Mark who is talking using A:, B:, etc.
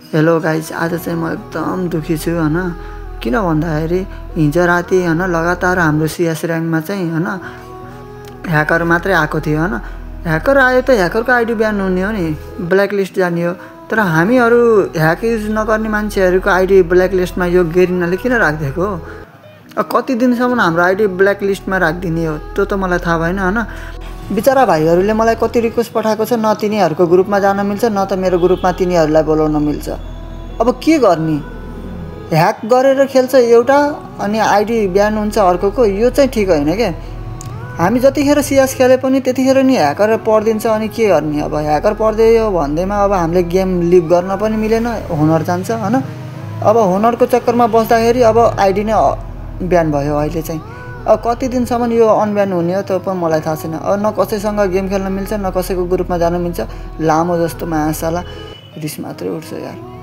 A: Hello guys, आज चाहिँ म एकदम दुखी छु हैन। किन भन्दाखेरि हिजो राति हैन लगातार हाम्रो सीएस र्याङ्कमा चाहिँ हैन ह्याकर मात्रै आएको थियो हैन। ह्याकर आयो त ह्याकरको आइडी ब्यान हुने हो नि, ब्ल्याक लिस्ट जाने हो। तर हामीहरू ह्याक युज नगर्ने मान्छेहरूको आइडी ब्ल्याक लिस्टमा यो गेरिनाले किन राखिदिएको? कति दिनसम्म हाम्रो आइडी ब्ल्याक लिस्टमा राखिदिने हो त्यो त मलाई थाहा भएन हैन। बिचारा भाइहरूले मलाई कति रिक्वेस्ट पठाएको छ, न तिनीहरूको ग्रुपमा जान मिल्छ न त मेरो ग्रुपमा तिनीहरूलाई बोलाउन मिल्छ। अब के गर्ने? ह्याक गरेर खेल्छ एउटा अनि आइडी ब्यान हुन्छ अर्कोको, यो चाहिँ ठिक होइन के। हामी जतिखेर सीएस खेले पनि त्यतिखेर नि ह्याकर पर्दिन्छ अनि के गर्ने? अब ह्याकर पर्दियो भन्दैमा अब हामीले गेम लिभ गर्न पनि मिलेन, होनर जान्छ हैन। अब होनरको चक्करमा बस्दाखेरि अब आइडी नै ब्यान भयो अहिले चाहिँ। अब कति दिनसम्म यो अनब्यान हुने हो त्यो पनि मलाई थाहा छैन। अब न कसैसँग गेम खेल्न मिल्छ न कसैको ग्रुपमा जान मिल्छ। लामो जस्तो मायासाला रिस मात्रै उठ्छ यार।